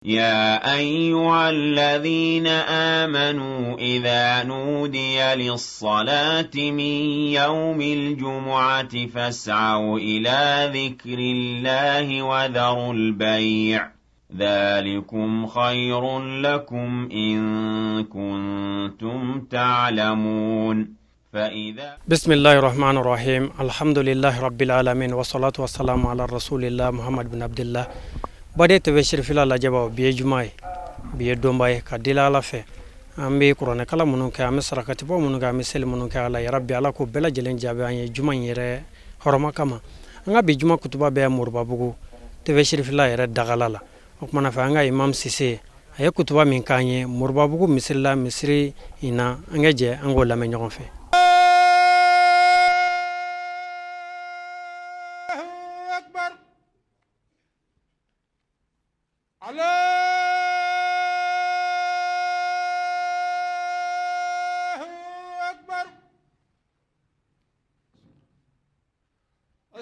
يا أيها الذين آمنوا إذا نودي للصلاة من يوم الجمعة فاسعوا إلى ذكر الله وذروا البيع ذلكم خير لكم إن كنتم تعلمون. فإذا بسم الله الرحمن الرحيم، الحمد لله رب العالمين، والصلاة والسلام على رسول الله محمد بن عبد الله. Baden TV Sirifila lajɛbaw, bi ye juma ye, bi ye donba ye ka deli Ala fɛ. An bɛ kuranɛkala minnu kɛ, an bɛ sarakatibɔ minnu kɛ, an bɛ seli minnu kɛ, Ala yarabi, Ala k'o bɛɛ lajɛlen jaabi an ye juma in yɛrɛ hɔrɔma kama. An ka bi juma kutuba bɛ Moribabugu TV Sirifila yɛrɛ dagala la. O kumana fɛ, an ka imam Sise, a ye kutuba min k'an ye Moribabugu misiri la, misiri in na, an ka jɛ an k'o lamɛn ɲɔgɔn fɛ.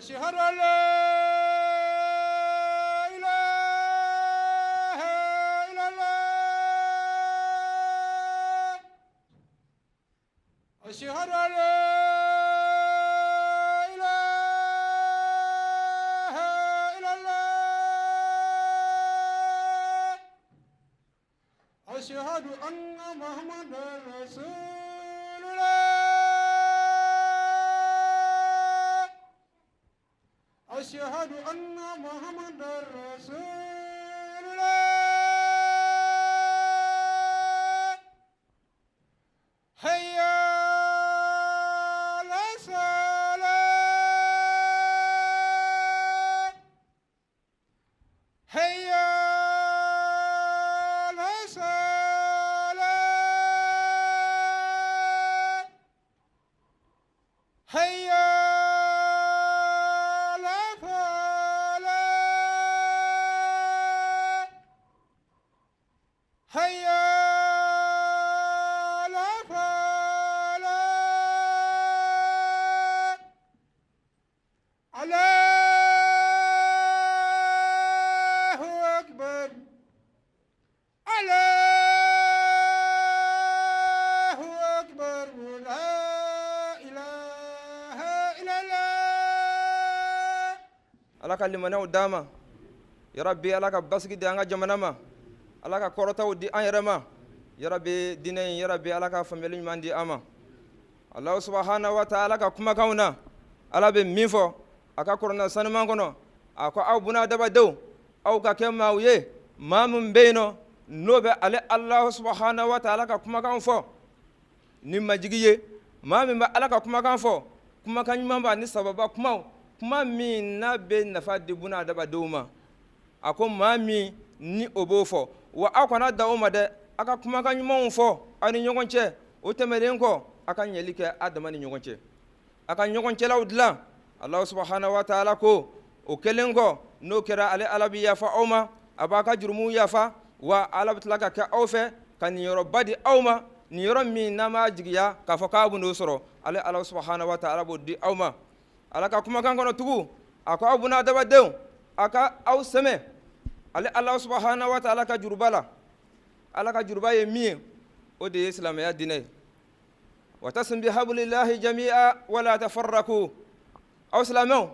أشهد أن لا إله إلا الله أشهد أن لا إله إلا الله أشهد أن محمدا رسول الله أشهد أن محمدا رسول الله حي على الصلاة حي على الصلاة حي على الفلاح حي على الفلاح الله أكبر الله أكبر لا إله إلا الله. Ala ka limaniyaw d'an ma yarabi. Ala ka basigi di an ka jamana ma. Ala ka kɔrɔtaw di an yɛrɛ ma yarabi. Diinɛ in yarabi, Ala ka faamuyali ɲuman di an ma. Alahu subahana wa taala ka kumakanw na, Ala bɛ min fɔ a ka kuranɛ sanuman kɔnɔ, a ko: aw buna adamadenw, aw ka kɛ maaw ye, maa min bɛ yen nɔ, n'o bɛ ale Alahu subahana wa taala ka kumakan fɔ ni majigi ye, maa min bɛ Ala ka kumakan fɔ, kumakan ɲuman b'a ni sababa kumaw, kuma min n'a bɛ nafa di buna adamadenw ma. A ko maa min ni o b'o fɔ, wa aw kana dan o ma dɛ, a ka kumakan ɲumanw fɔ aw ni ɲɔgɔn cɛ. O tɛmɛnen kɔ, a ka ɲɛli kɛ a dama ni ɲɔgɔn cɛ, a ka ɲɔgɔn cɛlaw dilan. Alahu subahana wa taala ko o kɛlen kɔ, n'o kɛra, ale Ala bɛ yafa aw ma, a b'a ka jurumuw yafa, wa Ala bɛ tila ka kɛ aw fɛ ka niyɔrɔba di aw ma, niyɔrɔ min n'a m'a jigiya k'a fɔ k'a bɛn'o sɔrɔ, ale Ala subahana wa taala b'o di aw ma. Ala ka kumakan kɔnɔ tugun, a ko: aw buna adamadenw, a ka aw sɛmɛ ale Ala subahana wa taala ka juruba la. Ala ka juruba ye min ye, o de ye silamɛya diinɛ ye. Watasimu bihabulilahi jami'a wala tafarraku. Aw silamɛw,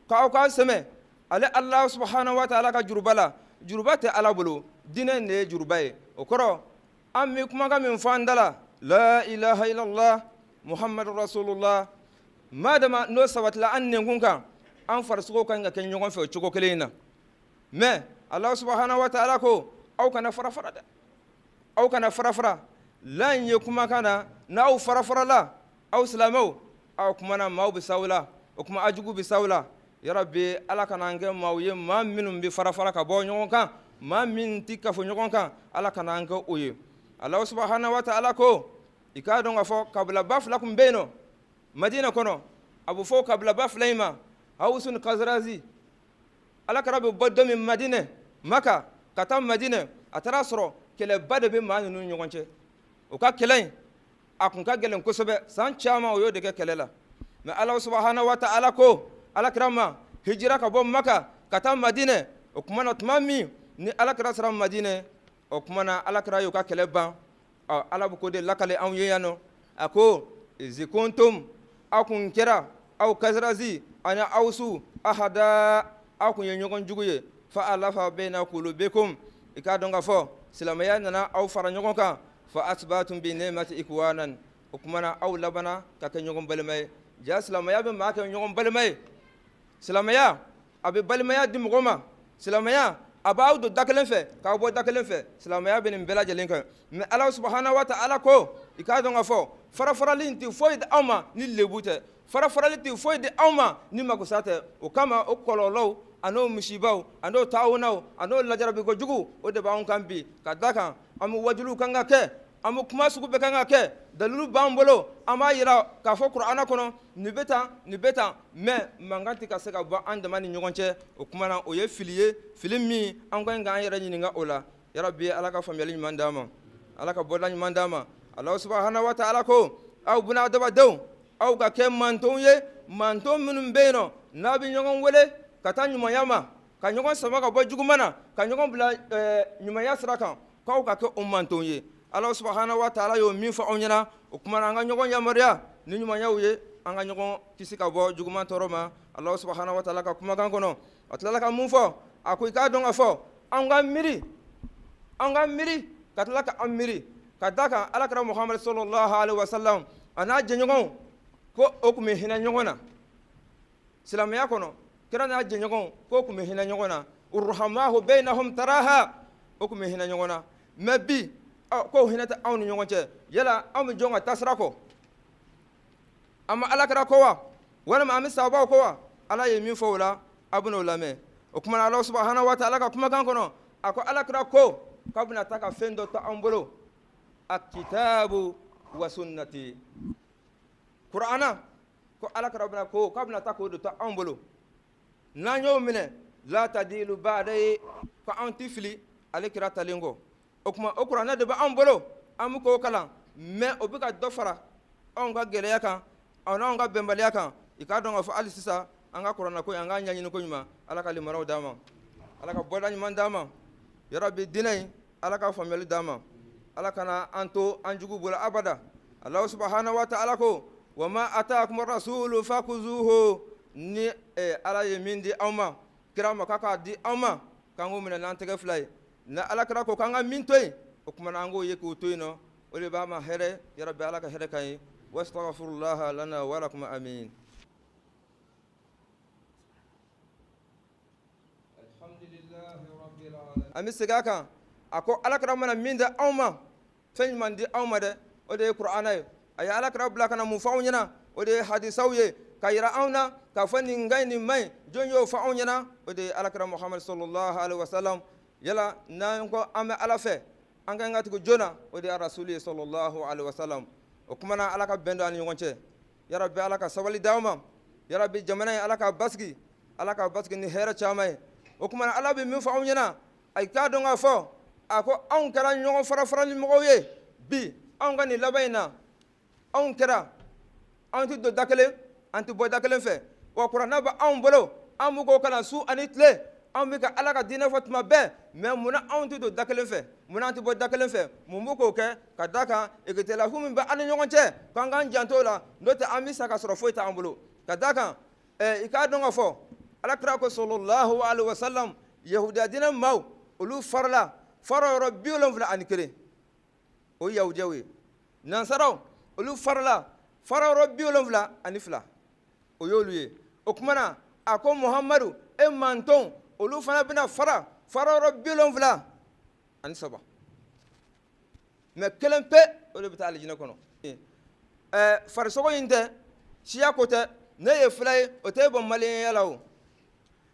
k'aw k'aw sɛmɛ ale Ala subahana wa taala ka juruba la. Juruba tɛ Ala bolo, diinɛ de ye juruba ye. O kɔrɔ, an bɛ kumakan min fɔ an da la, la ilaha illallah muhammadu rasulullah, madama n'o sabatila an nɛnkun kan, an farisogo kan ka kɛ ɲɔgɔn fɛ o cogo kelen in na. Mais Ala subahana wa taala ko aw kana fara fara dɛ, aw kana fara fara. La in ye kumakan na, n'aw fara farala, aw silamɛw, aw kumana maaw bɛ s'aw la, o kuma a jugu bɛ s'aw la. Yarabi, Ala kana an kɛ maaw ye, maa minnu bɛ fara fara ka bɔ ɲɔgɔn kan, maa min tɛ kafo ɲɔgɔn kan, Ala kana an kɛ o ye. Ala subahana wa taala ko i k'a dɔn k'a fɔ kabilaba fila tun bɛ yen nɔ Madina kɔnɔ. A bɛ fɔ kabilaba fila in ma Awusu ni Kazarazi. Ala kira bɛ bɔ don min Madinɛ, Maka ka taa Madinɛ, a taara sɔrɔ kɛlɛba de bɛ maa ninnu ɲɔgɔn cɛ. O ka kɛlɛ in, a kun ka gɛlɛn kosɛbɛ. San caman o y'o de kɛ kɛlɛ la. Mais Ala subahana wa taala ko ala kira ma hijira ka bɔ Maka ka taa Madinɛ. O tuma na, tuma min Ni ala kira sera Madinɛ, o tuma na ala kira y'u ka kɛlɛ ban. Ɔ, ala bɛ k'o de lakale anw ye yan nɔ. A ko iz kuntum, aw kun kɛra aw Kazirazi ani Awusu ahada, aw kun ye ɲɔgɔn jugu ye. Fa alafa bayna kulubikum, i k'a dɔn k'a fɔ silamɛya nana aw fara ɲɔgɔn kan. Fa asbatum bi ni'mati ikwanan, o tuma na aw labanna ka kɛ ɲɔgɔn balima ye. Ja, silamɛya bɛ maa kɛ ɲɔgɔn balima ye. Silamɛya a bɛ balimaya di mɔgɔ ma. Silamɛya a b'aw don da kelen fɛ k'aw bɔ da kelen fɛ. Silamɛya bɛ nin bɛɛ lajɛlen kɛ. Mais ala subahana wa taala ko i k'a dɔn k'a fɔ farafarali in tɛ foyi di aw ma ni lebu tɛ, farafarali tɛ foyi di aw ma ni makosa tɛ. O kama o kɔlɔlɔw an'o misibaw an'o taawunaw an'o lajarabi kojugu, o de b'anw kan bi. Ka da kan an bɛ wajuliw kan ka kɛ, an bɛ kuma sugu bɛɛ kan ka kɛ, dalilu b'an bolo, an b'a yira k'a fɔ kuranɛ kɔnɔ nin bɛ tan, nin bɛ tan, mais mankan tɛ ka se ka bɔ an dama ni ɲɔgɔn cɛ. O tuma na o ye fili ye, fili min an ka ɲi k'an yɛrɛ ɲininka o la. Yarabi, ala ka faamuyali ɲuman d'an ma, ala ka bɔda ɲuman d'an ma. Ala subahana wa taala ko aw buna adamadenw, aw ka kɛ mantonw ye, manton minnu bɛ yen nɔ n'a bɛ ɲɔgɔn wele ka taa ɲumanya ma, ka ɲɔgɔn sama ka bɔ juguman na, ka ɲɔgɔn bila ɲumanya sira kan, k'aw ka kɛ o manton ye. Ala subahana wa taala y'o min fɔ anw ɲɛna, o tuma na an ka ɲɔgɔn yamaruya ni ɲumanyaw ye, an ka ɲɔgɔn kisi ka bɔ juguman tɔɔrɔ ma. Ala subahana wa taala ka kumakan kɔnɔ, a tilala ka mun fɔ? A ko i k'a dɔn ka fɔ an ka miiri, an ka miiri ka tila ka an miiri. Ka da kan ala kira Muhamadu sallallahu alaihi wasallam a n'a jɛɲɔgɔnw ko o tun bɛ hinɛ ɲɔgɔn na silamɛya kɔnɔ. Kira n'a jɛɲɔgɔnw k'o tun bɛ hinɛ ɲɔgɔn na, urhamahu bainahum taraha, o tun bɛ hinɛ ɲɔgɔn na. Mais bi k'o hinɛ tɛ anw ni ɲɔgɔn cɛ. Yala anw bɛ jɔn ka taasira kɔ? An ma ala kira kɔ wa, walima an bɛ sahabaw kɔ wa? Ala ye min fɔ o la, a bɛn'o lamɛn. O tuma na ala subahana wa taala ka kumakan kɔnɔ, a ko ala kira ko k'a bɛna taa ka fɛn dɔ to an bolo, a kitabu wa sunnati, kuranna. Ko ala kira bɛna ko k'a bɛna taa k'o de to anw bolo, n'an y'o minɛ, la tadilu ba'da, ko an tɛ fili ale kira talen kɔ. O tuma o kuranɛ de bɛ anw bolo, an bɛ k'o kalan, mais o bɛ ka dɔ fara anw ka gɛlɛya kan, anw ka bɛnbaliya kan. I k'a dɔn k'a fɔ hali sisan an ka kuranɛ ko an k'a ɲɛɲini ko ɲuman. Ala ka limanaw d'an ma, ala ka bɔda ɲuman d'an ma. Yarabi, diinɛ in, ala ka faamuyali d'an ma, ala kana an to an jugu bolo abada. Ala subahana wa taala ko wa ma atakum rasulu fakuzuhu, ni ala ye min di aw ma, kira ma k'a k'a di aw ma, k'an k'o minɛ n'an tɛgɛ fila ye. Ni ala kira ko k'an ka min to yen, o tuma na an k'o ye k'o to yen nɔ, o de b'a ma hɛrɛ. Yarabi, ala ka hɛrɛ k'an ye. Wastaghfirullaha lana wa lakum, amin. An bɛ segin a kan. A ko ala kira mana min di anw ma, fɛn ɲuman di anw ma dɛ, o de ye kuranɛ ye. A ye ala kira bila ka na mun fɔ anw ɲɛna? O de ye hadisaw ye, ka yira anw na k'a fɔ nin ka ɲi, nin man ɲi. Jɔn y'o fɔ anw ɲɛna? O de ye ala kira Muhamadu sallallahu alaihi wasallam. Yala n'an ko an bɛ ala fɛ, an ka kan ka tugu jɔn na? O de ye rasulu ye sallallahu alaihi wasallam. O kuma na, ala ka bɛn don an ni ɲɔgɔn cɛ. Yarabi, ala ka sabali d'anw ma. Yarabi, jamana in, ala ka basigi, ala ka basigi ni hɛrɛ caman ye. O kuma na ala bɛ min fɔ anw ɲɛna, a k'a dɔn k'a fɔ a ko anw kɛra ɲɔgɔn fara farali mɔgɔw ye bi. Anw ka nin laban in na, anw kɛra anw tɛ don da kelen, an tɛ bɔ da kelen fɛ. Wa kuranɛ bɛ anw bolo, an bɛ k'o kalan su ani tile, anw bɛ ka ala ka diinɛ fɔ tuma bɛɛ. Mais munna anw tɛ don da kelen fɛ? Munna an tɛ bɔ da kelen fɛ? Mun bɛ k'o kɛ? Ka da kan ikhtilafu min bɛ an ni ɲɔgɔn cɛ, k'an k'an janto o la, n'o tɛ an bɛ sa ka sɔrɔ foyi t'an bolo. Ka da kan i k'a dɔn ka fɔ ala kira ko sallallahu alaihi wasallam, yahudiya diinɛ maaw, olu farala fara yɔrɔ 71, o ye yahudiyaw ye. Nansaraw, olu farala fara yɔrɔ 72, o y'olu ye. O tuma na a ko Muhamadu e manton, olu fana bɛna fara fara yɔrɔ 73, mais kelen pe, o de bɛ taa alijinɛ kɔnɔ. Farisogo in tɛ, siya ko tɛ. Ne ye fula ye, o tɛ bɔ maliyɛnya la. O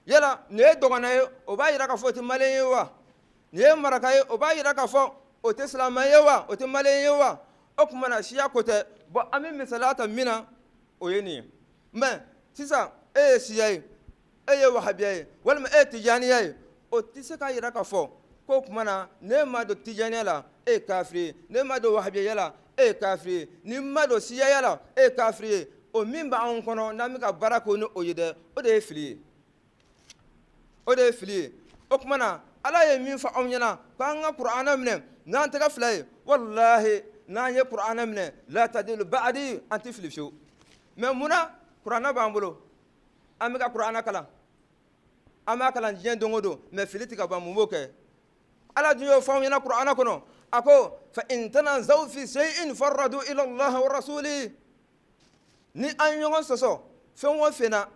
yala nin ye dɔgɔnɔ ye, o b'a yira k'a fɔ o tɛ maliyɛn ye wa? Nin ye maraka ye, o b'a yira k'a fɔ o tɛ silamɛ ye wa, o tɛ maliyɛn ye wa? O tuma na siya ko tɛ. Bon, an bɛ misaliya ta min na, o ye nin ye. Mais sisan e ye siya ye, e ye wahabiya ye, walima e ye tijaniya ye, o tɛ se k'a yira k'a fɔ k'o tuma na n'e ma don tijaniya la, e ye kafiri ye, n'e ma don wahabiyaya la, e ye kafiri ye, n'i ma don siyaya la, e ye kafiri ye. O min b'anw kɔnɔ n'an bɛ ka baara k'o ni o ye dɛ, o de ye fili ye, o de ye fili ye. O tuma na Ala ye min fɔ anw ɲɛna k'an ka kuranɛ minɛ n'an tɛgɛ fila ye, walahi n'an ye kuranɛ minɛ, la tadilu ba'di, an tɛ fili fiyewu. Mais munna kuranɛ b'an bolo, an bɛ ka kuranɛ kalan, an b'a kalan diɲɛ don o don, mais fili tɛ ka ban? Mun b'o kɛ? Ala dun y'o fɔ anw ɲɛna kuranɛ kɔnɔ, a ko fa in tanazaw fi shay'in faruddu ila Allah wa rasuli. Ni an ye ɲɔgɔn sɔsɔ fɛn o fɛn na,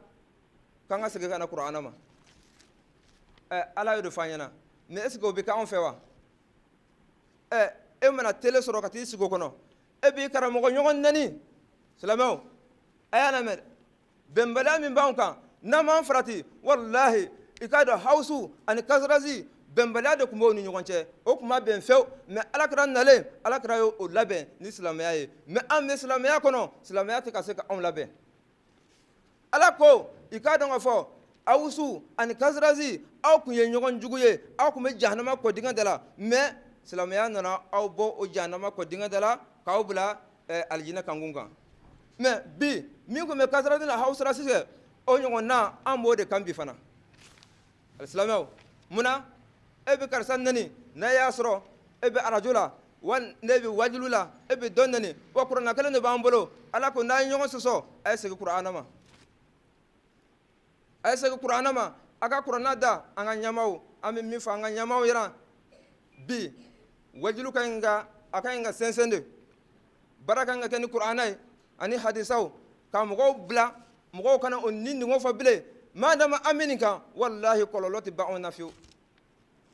k'an ka segin ka na kuranɛ ma. Ɛ, Ala y'o de fɔ an ɲɛna, mais est ce que o bɛ kɛ anw fɛ wa? Ɛ, e mana télé sɔrɔ ka t'i sigi o kɔnɔ, e b'i karamɔgɔ ɲɔgɔn nɛni. Silamɛw, a y'a lamɛn, bɛnbaliya min b'anw kan, n'an m'an farati, walahi, i k'a dɔn Hawusu ani Kasirazi, bɛnbaliya de tun b'o ni ɲɔgɔn cɛ, o tun ma bɛn fewu. Mais Ala kira nalen, Ala kira y'o labɛn ni silamɛya ye. Mais an bɛ silamɛya kɔnɔ, silamɛya tɛ ka se ka anw labɛn. Ala ko, i k'a dɔn ka fɔ Awusu ani Kasirazi, aw tun ye ɲɔgɔn jugu ye, aw tun bɛ jahanama kɔdingɛ da la, mais silamɛya nana aw bɔ o jahanama kɔdingɛ da la k'aw bila alijinɛ kankun kan. Mais bi, min tun bɛ Kasirazi ni Hawusirasi cɛ, o ɲɔgɔnna an b'o de kan bi fana. Silamɛw, munna e bɛ karisa nɛni, n'a y'a sɔrɔ e bɛ arajo la wa ne bɛ wajulu la, e bɛ dɔ nɛni wa? Kuranɛ kelen de b'an bolo. Ala ko n'an ye ɲɔgɔn sɔsɔ, a ye segin kuranɛ ma, a ye segin kuranɛ ma, a ka kuranɛ da. An ka ɲɛmaaw, an bɛ min fɔ an ka ɲɛmaaw yɛrɛ bi, wajulu ka ɲi ka a ka ɲi ka sɛnsɛn de, baara ka ɲi ka kɛ ni kuranɛ ye ani hadisaw, ka mɔgɔw bila, mɔgɔw kana o ni ningo fɔ bilen. Maa dama an bɛ nin kan, walahi, kɔlɔlɔ tɛ ban anw na fiyewu.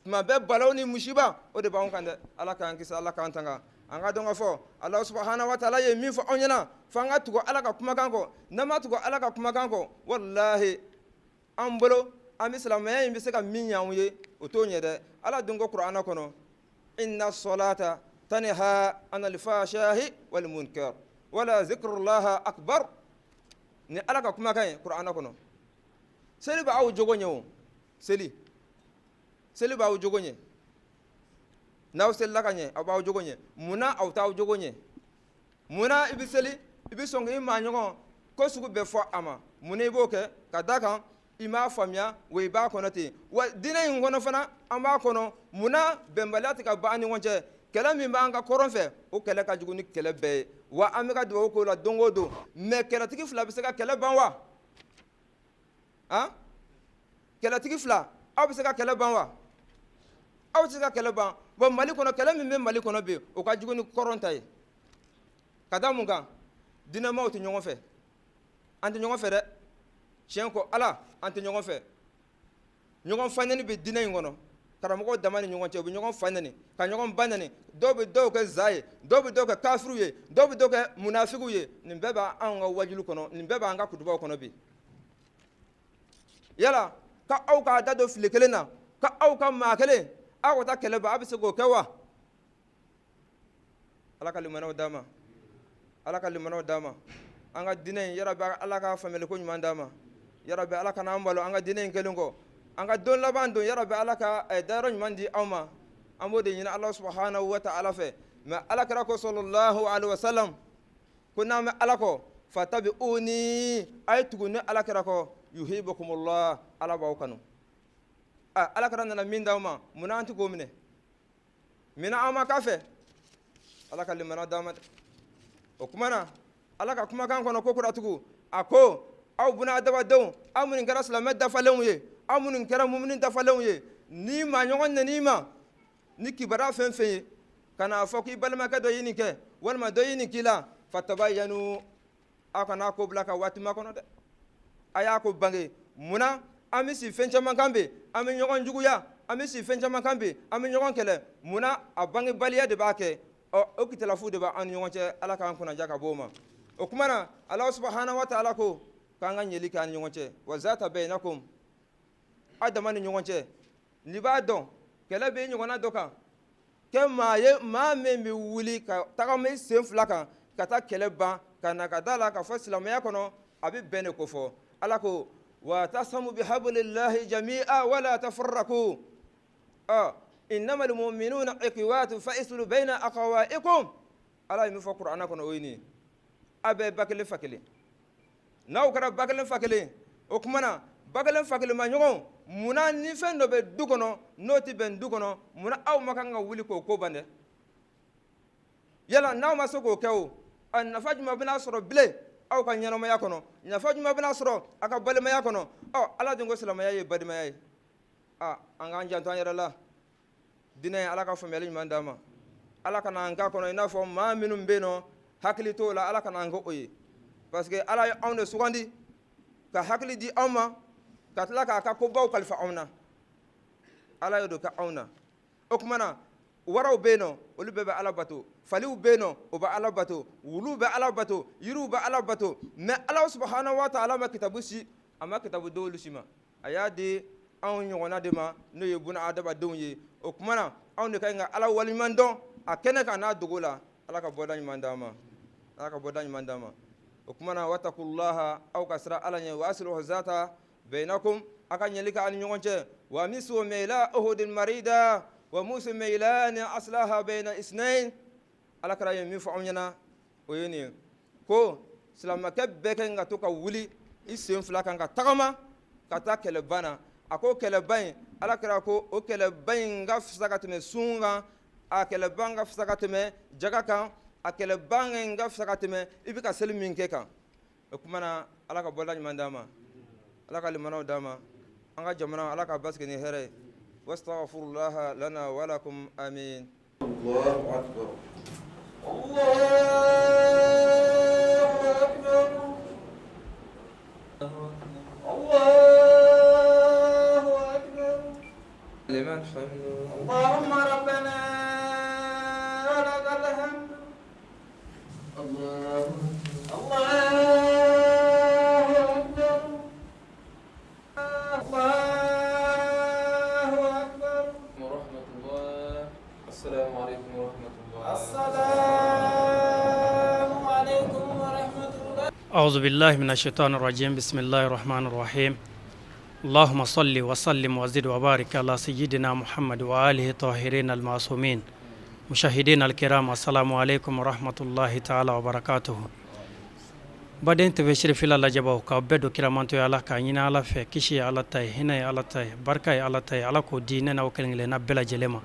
Tuma bɛɛ balaw ni musiba, o de b'anw kan dɛ. Ala k'an kisi, Ala k'an tanga. An ka dɔn ka fɔ Ala subahana wa taala ye min fɔ anw ɲɛna, fo an ka tugu Ala ka kumakan kɔ. N'an ma tugu Ala ka kumakan kɔ, walahi, an bolo an bɛ silamɛya in bɛ se ka min ɲɛ anw ye, o t'o ɲɛ dɛ. Ala dun ko kuranɛ kɔnɔ, inna salata tanha anil fahshahi wal munkar wala zikrullaha akbar. Ni Ala ka kumakan ye kuranɛ kɔnɔ, seli bɛ aw jogo ɲɛ. O seli, seli b'aw jogo ɲɛ. N'aw selila ka ɲɛ, aw b'aw jogo ɲɛ. Munna aw t'aw jogo ɲɛ? Munna i bɛ seli, i bɛ sɔn k'i maa ɲɔgɔn ko sugu bɛɛ fɔ a ma? Munna i b'o kɛ? Ka da kan i m'a faamuya wa i b'a kɔnɔ ten wa. Diinɛ in kɔnɔ fana, an b'a kɔnɔ, munna bɛnbaliya tɛ ka ban an ni ɲɔgɔn cɛ? Kɛlɛ min b'an ka kɔrɔn fɛ, o kɛlɛ ka jugu ni kɛlɛ bɛɛ ye wa. An bɛ ka dugawu k'o la don o don, mais kɛlɛtigi fila bɛ se ka kɛlɛ ban wa? Han, kɛlɛtigi fila, aw bɛ se ka kɛlɛ ban wa? Aw tɛ se ka kɛlɛ ban. Bon, Mali kɔnɔ, kɛlɛ min bɛ Mali kɔnɔ bi, o ka jugu ni kɔrɔn ta ye. Ka da mun kan? Diinɛmaw tɛ ɲɔgɔn fɛ, an tɛ ɲɔgɔn fɛ dɛ. Tiɲɛ ko Ala, an tɛ ɲɔgɔn fɛ. Ɲɔgɔn fa nɛni bɛ diinɛ in kɔnɔ, karamɔgɔw dama ni ɲɔgɔn cɛ, u bɛ ɲɔgɔn fa nɛni ka ɲɔgɔn ba nɛni. Dɔw bɛ dɔw kɛ za ye, dɔw bɛ dɔw kɛ kafiriw ye, dɔw bɛ dɔw kɛ munafigiw ye. Nin bɛɛ b'anw ka wajulu kɔnɔ, nin bɛɛ b'an ka kutubaw kɔnɔ bi. Yala ka aw k'a da don fili kelen na, ka aw ka maa kelen, aw ka taa kɛlɛ ban, aw bɛ se k'o kɛ wa? Ala ka limanaw d'an ma, Ala ka limanaw d'an ma. An ka diinɛ in, yarabi Ala ka faamuyali ko ɲuman d'an ma. Yarabi Ala kana an balo an ka diinɛ in kelen kɔ. An ka don laban don, yarabi Ala ka dayɔrɔ ɲuman di anw ma. An b'o de ɲini Ala subahanahu wa ta'ala fɛ. Mais Ala kira ko sallallahu alaihi wasallam ko n'an bɛ Ala kɔ, fatabi'uni, a ye tugu ne Ala kira kɔ, yuhibukumullah, Ala b'aw kanu. Ala kira nana min d'aw ma, munna an tɛ k'o minɛ? Munna an ma k'a fɛ? Ala ka limaniya d'an ma. O tuma na, Ala ka kumakan kɔnɔ ko kura tugun, a ko aw buna adamadenw, aw minnu kɛra silamɛ dafalenw ye, aw minnu kɛra mumuni dafalenw ye, ni maa ɲɔgɔn nɛn'i ma ni kibaruya fɛn fɛn ye, ka n'a fɔ k'i balimakɛ dɔ ye nin kɛ walima dɔ ye nin k'i la, fatabayanu, aw kana ko bila ka waati makɔnɔ dɛ, a y'a ko bange. Munna an bɛ si fɛn caman kan bi, an bɛ ɲɔgɔn juguya, an bɛ si fɛn caman kan bi, an bɛ ɲɔgɔn kɛlɛ? Munna? A bangebaliya de b'a kɛ. Ɔ, o kitalafu de b'an ni ɲɔgɔn cɛ. Ala k'an kunnaja ka bɔ o ma. O tuma na, Ala subahana wa taala ko k'an ka ɲɛli kɛ an ni ɲɔgɔn cɛ, wa zata bayinakum, aw dama ni ɲɔgɔn cɛ. N'i b'a dɔn kɛlɛ bɛ ɲɔgɔnna dɔ kan, kɛ maa ye, maa min bɛ wuli ka tagama i sen fila kan ka taa kɛlɛ ban ka na, ka da la ka fɔ silamɛya kɔnɔ, a bɛ bɛn de ko fɔ. Ala ko wa tasimu bihablillahi jami'a wala tafarraqu. Ɔ, innamal mu'minuna ikhwatu fa aslihu bayna akhawaykum. Ala ye min fɔ kuranɛ kɔnɔ, o ye nin ye. A bɛɛ ba kelen fa kelen. N'aw kɛra ba kelen fa kelen, o tuma na Ba kelen fa kelen ma ɲɔgɔn, munna ni fɛn dɔ bɛ du kɔnɔ n'o tɛ bɛn du kɔnɔ, munna aw ma kan ka wuli k'o ko ban dɛ? Yala n'aw ma se k'o kɛ, o a nafa jumɛn bɛna sɔrɔ bilen aw ka ɲɛnamaya kɔnɔ? Nafa jumɛn bɛna sɔrɔ aw ka balimaya kɔnɔ? Ɔ, Ala dun ko silamɛya ye balimaya ye. A an k'an janto an yɛrɛ la. Diinɛ, Ala ka faamuyali ɲuman d'an ma. Ala kana an k'a kɔnɔ i n'a fɔ maa minnu bɛ yen nɔ, hakili t'o la. Ala kana an kɛ o ye, parce que Ala ye anw de sugandi ka hakili di anw ma, ka tila k'a ka kobaw kalifa anw na. Ala ye don kɛ anw na. O tuma na, waraw bɛ yen nɔ, olu bɛɛ bɛ Ala bato. Faliw bɛ yen nɔ, o bɛ Ala bato. Wuluw bɛ Ala bato, yiriw bɛ Ala bato. Mais Ala subahana wa taala ma kitabu si, a ma kitabu d'olu si ma. A y'a di anw ɲɔgɔnna de ma, n'o ye buna adamadenw ye. O tuma na, anw de ka ɲi ka Ala waleɲuman dɔn a kɛnɛ kan n'a dogo la. Ala ka bɔda ɲuman d'an ma, Ala ka bɔda ɲuman d'an ma. O tuma na, watakulaha, aw ka siran Ala ɲɛ. Wa aslihu zata bainakum, a ka ɲɛli kɛ aw ni ɲɔgɔn cɛ. Wa misu mila uhudin marida wa musu milani aslaha baina isnain. Ala kira ye min fɔ anw ɲɛna, o ye nin ye, ko silamakɛ bɛɛ ka ɲi ka to ka wuli i sen fila kan ka tagama ka taa kɛlɛba na. A ko kɛlɛba in, Ala kira ko o kɛlɛba in ka fisa ka tɛmɛ sun kan, a kɛlɛba ka fisa ka tɛmɛ jaga kan, a kɛlɛba in ka fisa ka tɛmɛ i bɛ ka seli min kɛ kan. O tuma na, Ala ka bɔda ɲuman d'an ma, Ala ka limanaw d'an ma. An ka jamana, Ala ka basigi ni hɛrɛ ye. Wastaghfirullaha lana wa lakum, amin. Allahu akbar, Allahu akbar, Allahu akbar. Liman hamdu. اللهم ربنا ولك الحمد. الله الله أكبر، الله أكبر. ورحمة الله. السلام عليكم ورحمة الله. السلام عليكم ورحمة الله. أعوذ بالله من الشيطان الرجيم. بسم الله الرحمن الرحيم. اللهم صل وسلم وزد وبارك على سيدنا محمد وآله الطاهرين المعصومين. مشاهدينا الكرام، السلام عليكم ورحمة الله تعالى وبركاته. Baden TV Sirifila lajɛbaw, k'aw bɛɛ don kiramantoya la, k'a ɲini Ala fɛ, kisi ye Ala ta ye, hinɛ ye Ala ta ye, barika ye Ala ta ye. Ala k'o di ne n'aw kelen kelenna bɛɛ lajɛlen ma.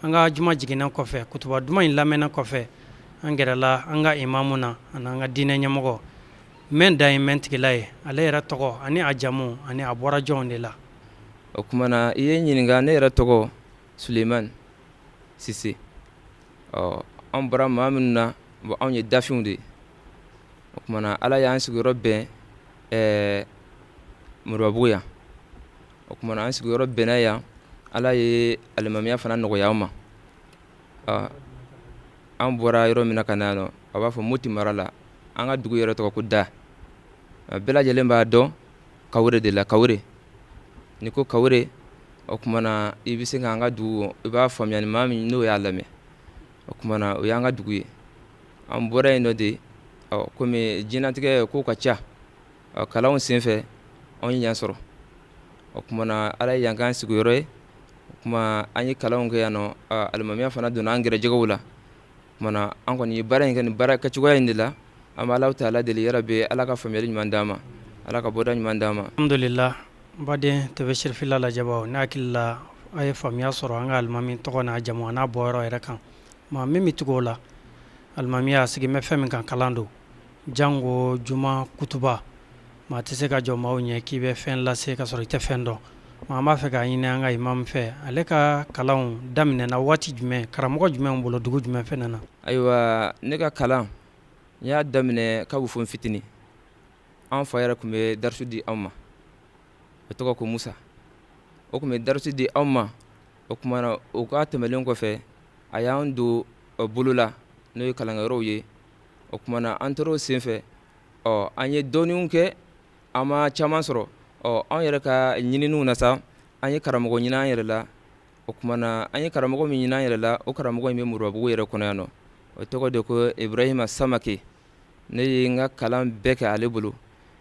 An ka juma jiginnen kɔfɛ, kutuba duman in lamɛnnen kɔfɛ, an gɛrɛla an ka imamu na ani an ka diinɛ ɲɛmɔgɔ mɛn dan ye mɛn tigila ye. Ale yɛrɛ tɔgɔ ani a jamu ani a bɔra jɔnw de la? O tuma na, i ye ɲininka. Ne yɛrɛ tɔgɔ Suleiman Sise. Ɔ, an bɔra maa minnu na, bon, anw ye dafinw de ye. O tuma na, Ala y'an sigiyɔrɔ bɛn Moribabugu yan. O tuma na, an sigiyɔrɔ bɛnna yan. Ala ye alimamiya fana nɔgɔya an ma. An bɔra yɔrɔ min na ka na yan nɔ, a b'a fɔ Moti mara la. An ka dugu yɛrɛ tɔgɔ ko Da. Bɛɛ lajɛlen b'a dɔn Kawure de la. Kawure, n'i ko Kawure, o tuma na, i bɛ se k'an ka dugu, i b'a faamuya ni maa min n'o y'a lamɛn. O tuma na, o y'an ka dugu ye. An bɔra yen nɔ de. Ɔ, komi diɲɛlatigɛ ko ka ca, ɔ, kalanw senfɛ anw ye yan sɔrɔ. O tuma na, Ala ye yan k'an sigiyɔrɔ ye. O tuma, an ye kalanw kɛ yan nɔ. Alimamiya fana donna an gɛrɛjɛgɛw la. O tuma na, an kɔni ye baara in kɛ nin baara kɛcogoya in de la. An bɛ Ala taala deli, yarabi, Ala ka faamuyali ɲuman d'an ma, Ala ka bɔda ɲuman d'an ma. Alhamdulillah. Baden TV Sirifila lajɛbaw, ne hakili la a ye faamuya sɔrɔ an ka alimami tɔgɔ n'a jamu a n'a bɔyɔrɔ yɛrɛ kan. Maa min bɛ tugu o la, alimamiya a sigin bɛ fɛn min kan, kalan don. Jango juma kutuba, maa tɛ se ka jɔ maaw ɲɛ k'i bɛ fɛn lase ka sɔrɔ i tɛ fɛn dɔn. Maa an b'a fɛ k'a ɲini an ka imamu fɛ, ale ka kalanw daminɛna waati jumɛn, karamɔgɔ jumɛn bolo, dugu jumɛn fɛnɛ na? Ayiwa, ne ka kalan, n y'a daminɛ kabi fo n fitinin. An fa yɛrɛ tun bɛ darisu di anw ma, o tɔgɔ ko Musa. O tun bɛ darisu di anw ma. O tuma na, o ka tɛmɛlen kɔfɛ, a y'an don bolo la, n'o ye kalankɛyɔrɔw ye. O tuma na, an tora o senfɛ. Ɔ, an ye dɔɔninw kɛ, an ma caman sɔrɔ. Ɔ, anw yɛrɛ ka ɲininiw na sa, an ye karamɔgɔ ɲini an yɛrɛ la. O tuma na, an ye karamɔgɔ min ɲini an yɛrɛ la, o karamɔgɔ in bɛ Moribabugu yɛrɛ kɔnɔ yan nɔ. O tɔgɔ de ko Ibrahima Samake. Ne ye n ka kalan bɛɛ kɛ ale bolo.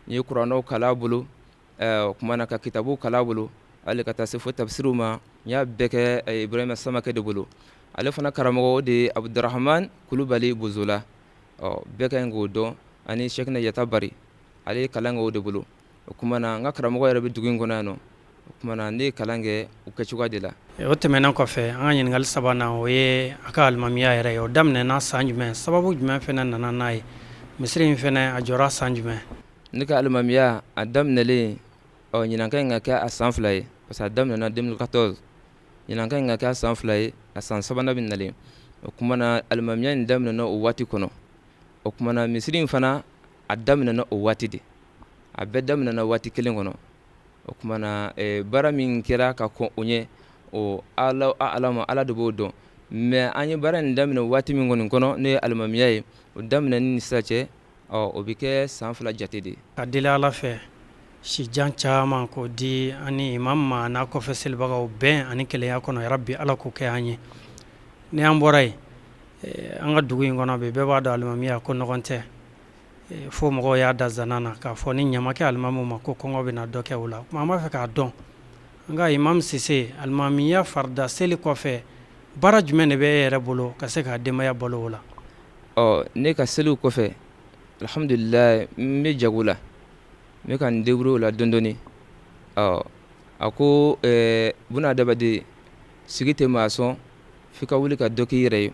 N ye kuranɛw kalan a bolo, o tuma na, ka kitabuw kalan a bolo, hali ka taa se fo tafsiriw ma. N y'a bɛɛ kɛ Ibrahima Samake de bolo. Ale fana karamɔgɔ de ye Abudurahaman Kulubali Bozola. Ɔ, bɛɛ ka ɲi k'o dɔn, ani Sɛkinɛ Yata Bari. Ale ye kalan kɛ o de bolo. O tuma na n ka karamɔgɔ yɛrɛ bɛ dugu in kɔnɔ yan nɔ. O tuma na ne ye kalan kɛ o kɛcogoya de la. O tɛmɛnen kɔfɛ, an ka ɲininkali sabanan, o ye a ka alimamiya yɛrɛ ye. O daminɛna san jumɛn? Sababu jumɛn fana nana n'a ye? Misiri in fana, a jɔra san jumɛn? Ne ka alimamiya, a daminɛlen, ɔ ɲinan ka ɲi ka kɛ a san 2 ye, parce que a daminɛna 2014. Ɲinan ka ɲi ka kɛ a san 2 ye, a san sabanan bɛ nalen. O tuma na alimamiya in daminɛna o waati kɔnɔ. O tuma na misiri in fana, a daminɛna o waati de. A bɛɛ daminɛna waati kelen kɔnɔ. O tuma na baara min kɛra ka kɔn o ɲɛ, o ala ala ala de b'o dɔn. Mais an ye baara in daminɛ waati min kɔni kɔnɔ, n'o ye alimamiya ye, o daminɛ ni sisan cɛ, ɔ o bɛ kɛ san 2 jate de ye. Ka deli Ala fɛ, sijan caman k'o di ani imam ma n'a kɔfɛ selibagaw, bɛn ani kelenya kɔnɔ. Yarabi, Ala k'o kɛ an ye. Ni an bɔra yen, an ka dugu in kɔnɔ bi, bɛɛ b'a dɔn alimamiya ko nɔgɔn tɛ, fo mɔgɔw y'a da zana na k'a fɔ ni ɲama kɛ alimamu ma, ko kɔngɔ bɛna dɔ kɛ o la. An b'a fɛ k'a dɔn, an ka imam Sise, alimamiya farida seli kɔfɛ, baara jumɛn de bɛ e yɛrɛ bolo ka se k'a denbaya balo o la? Ɔ ne ka seliw kɔfɛ, alhamdulillah, n bɛ jago la, n bɛ ka n débrouiller o la dɔɔni dɔɔni. Ɔ a ko buna adamaden, sigi tɛ maa sɔn, f'i ka wuli ka dɔ k'i yɛrɛ ye.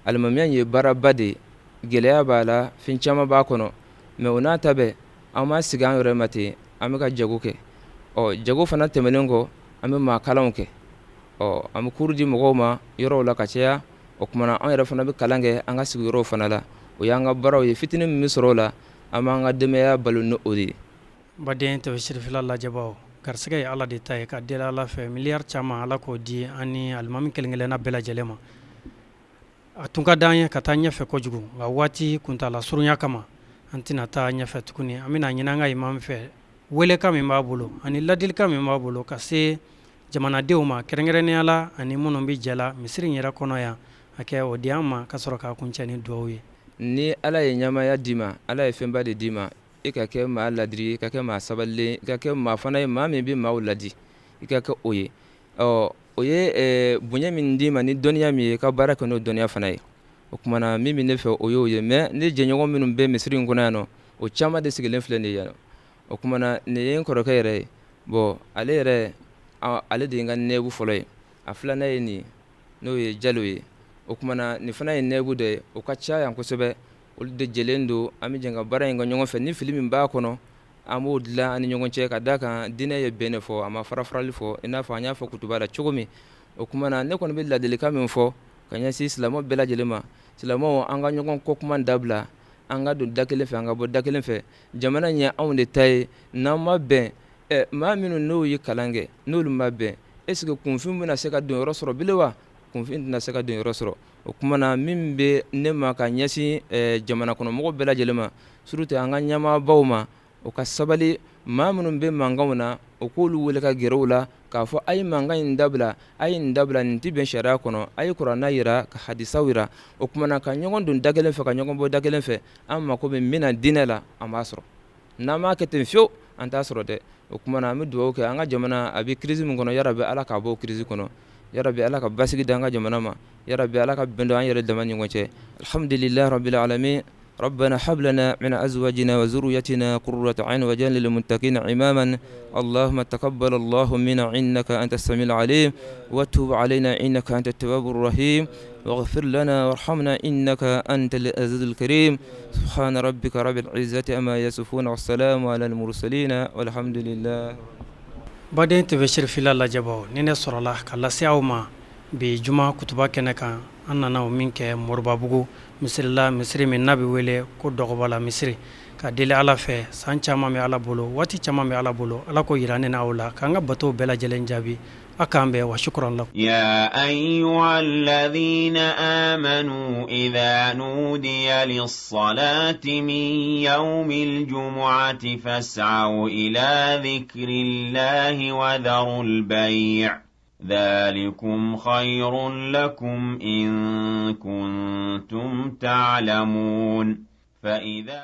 Alimamiya ye baaraba de ye, gɛlɛya b'a la, fɛn caman b'a kɔnɔ. Mais o n'a ta bɛɛ, an ma sigi an yɛrɛ ma ten, an bɛ ka jago kɛ. Ɔ jago fana tɛmɛnen kɔ, an bɛ maa kalanw kɛ. Ɔ an bɛ cours di mɔgɔw ma yɔrɔw la ka caya. O tuma na an yɛrɛ fana bɛ kalan kɛ an ka sigiyɔrɔw fana la. O y'an ka baaraw ye. Fitinin min bɛ sɔrɔ o la, an b'an ka denbaya balo ni o de ye. Baden TV sirifila lajɛbaw, garisɛgɛ ye Ala de ta ye. Ka deli Ala fɛ, miliyari caman, Ala k'o di an ni alimami kelen kelenna bɛɛ lajɛlen ma. A tun ka d'an ye ka taa ɲɛfɛ kojugu, nka waati kuntala surunya kama, an tɛna taa ɲɛfɛ tuguni. An bɛna ɲini an ka imam fɛ, welekan min b'a bolo ani ladilikan min b'a bolo ka se jamanadenw ma, kɛrɛnkɛrɛnnenya la ani minnu bɛ jɛ la misiri in yɛrɛ kɔnɔ yan, a kɛ o di an ma ka sɔrɔ k'a kuncɛ ni dugawu ye. Ni Ala ye ɲɛmaaya d'i ma, Ala ye fɛnba de d'i ma. I ka kɛ maa ladiri ye, i ka kɛ maa sabalilen, i ka kɛ maa fana ye, maa min bɛ maaw ladi, i ka kɛ o ye. Ɔ o ye bonya min d'i ma ni dɔnniya min ye, i ka baara kɛ n'o dɔnniya fana ye. O tuma na min bɛ ne fɛ, o y'o ye. Mais ne jɛɲɔgɔn minnu bɛ misiri in kɔnɔ yan nɔ, o caman de sigilen filɛ nin ye yan. O tuma na nin ye n kɔrɔkɛ yɛrɛ ye. Bon, ale yɛrɛ, ale de ye n ka nɛbu fɔlɔ ye. A filanan ye nin ye, n'o ye Jalo ye. O tuma na nin fana ye nɛbu dɔ ye. O ka ca yan kosɛbɛ. Olu de jɛlen don, an bɛ jɛ ka baara in kɛ ɲɔgɔn fɛ. Ni fili min b'a kɔnɔ, an b'o dilan an ni ɲɔgɔn cɛ, ka d'a kan diinɛ ye bɛn de fɔ, a ma fara farali fɔ, i n'a fɔ an y'a fɔ kutuba la cogo min. O tuma na ne kɔni bɛ ladilikan min fɔ ka ɲɛsin silamɛw bɛɛ lajɛlen ma, silamɛw, an ka ɲɔgɔn kɔ kuma dabila, an ka don da kelen fɛ, an ka bɔ da kelen fɛ. Jamana in ye anw de ta ye. N'an ma bɛn, maa minnu n'o ye kalan kɛ, n'olu ma bɛn, est-ce que kunfin bɛna se ka don yɔrɔ sɔrɔ bilen wa? Kunfin tɛna se ka don yɔrɔ sɔrɔ. O tuma na min bɛ ne ma ka ɲɛsin jamana kɔnɔmɔgɔw bɛɛ lajɛlen ma, surtout an ka ɲɛmaabaw ma, o ka sabali. Maa minnu bɛ mankanw na, o k'olu wele ka gɛrɛ u la k'a fɔ: a ye mankan in dabila, a ye nin dabila, nin tɛ bɛn sariya kɔnɔ. A ye kuranɛ jira, ka hadisaw jira. O tuma na ka ɲɔgɔn don da kelen fɛ, ka ɲɔgɔn bɔ da kelen fɛ, an mako bɛ min na diinɛ la, an b'a sɔrɔ. N'an m'a kɛ ten fiyewu, an t'a sɔrɔ dɛ. O tuma na an bɛ dugawu kɛ an ka jamana, a bɛ crise min kɔnɔ, yarabi Ala k'a bɔ crise kɔnɔ. Yarabi, Ala ka basigi di an ka jamana ma. Yarabi, Ala ka bɛn don an yɛrɛ dama ɲɔgɔn cɛ. Alhamdulilahi rabbil alamin. ربنا هب لنا من أزواجنا وذريتنا قرة عين واجعلنا للمتقين إماما. اللهم تقبل الله منا إنك أنت السميع العليم، وتب علينا إنك أنت التواب الرحيم، واغفر لنا وارحمنا إنك أنت العزيز الكريم. سبحان ربك رب العزة عما يصفون، والسلام على المرسلين، والحمد لله. Baden TV sirifila lajɛbaw, ni ne sɔrɔla ka lase aw ma bi juma kutuba kɛnɛ kan, an nana o min kɛ Moribabugu misirila, misiri min n'a bɛ wele ko Dɔgɔbala misiri. Ka deli Ala fɛ, san caman bɛ Ala bolo, waati caman bɛ Ala bolo, Ala ko yira ne n'aw la, k'an ka batow bɛɛ lajɛlen jaabi. A k'an bɛn wa shukran lakum. يا أيها الذين آمنوا إذا نودي للصلاة من يوم الجمعة فاسعوا إلى ذكر الله وذروا البيع، ذلكم خير لكم إن كنتم تعلمون. فإذا